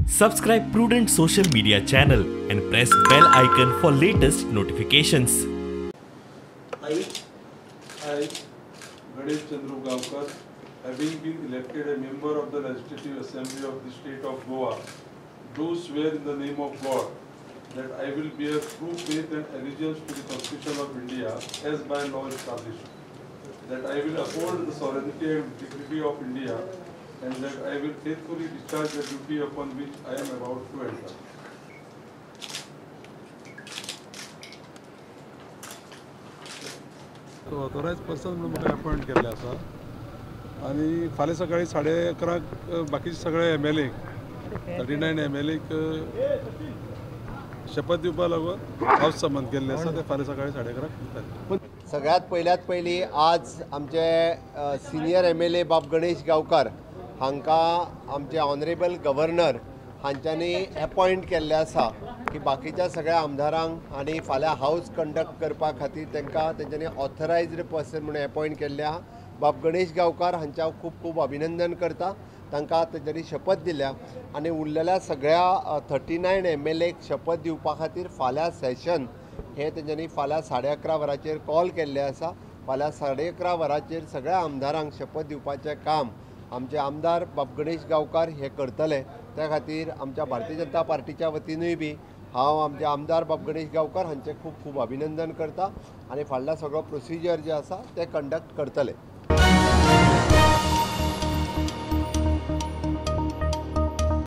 Subscribe Prudent Social Media channel and press bell icon for latest notifications. I, Ganesh Chandru Gaonkar, having been elected a member of the Legislative Assembly of the State of Goa, do swear in the name of God that I will bear true faith and allegiance to the Constitution of India as by law established, that I will uphold the sovereignty and dignity of India, and that I will faithfully discharge the duty upon which I am about to enter. So authorized person म्हणून म्हाका appoint केल्लें आसा आनी फाल्यां सकाळी 11:30 बाकीचे सगळे MLA 39 MLA शपथ दिवपा लागून हाऊस समन केल्लें आसा, ते फाल्यां सकाळी 11:30 दितले. सगळ्यात पयल्यात पयली आज आमचे सिनियर MLA बाब गणेश गांवकार हांकां आमचे ऑनरेबल गव्हर्नर हांच्यांनी अपॉयंट केल्लें आसा की बाकीच्या सगळ्या आमदारांक आनी फाल्यां हाऊस कंडक्ट करपा खातीर तांकां तेंच्यांनी ऑथरायज्ड पर्सन म्हणून अपॉयंट केल्लें आहा. बाब गणेश गांवकार हांचें हांव खूब खूब अभिनंदन करता, तांकां तेंच्यांनी शपथ दिल्या आनी उरलेल्या सगळ्या 39 MLA शपथ दिवपा खातीर फाल्यां सेशन हे तेंच्यांनी फाल्यां 11:30 वरांचेर कॉल केल्लें आसा. फाल्यां 11:30 वरांचेर सगळ्या आमदारांक शपथ दिवपाचें काम आमचे आमदार बाब गणेश गांवकार हे करतले. त्या खातीर आमच्या भारतीय जनता पार्टीच्या वतीनूय बी हांव आमचे आमदार बाब गणेश गांवकार हांचें खूब खूब अभिनंदन करता आनी फाटल्या सगळो प्रोसिजर जे आसा ते कंडक्ट करतले.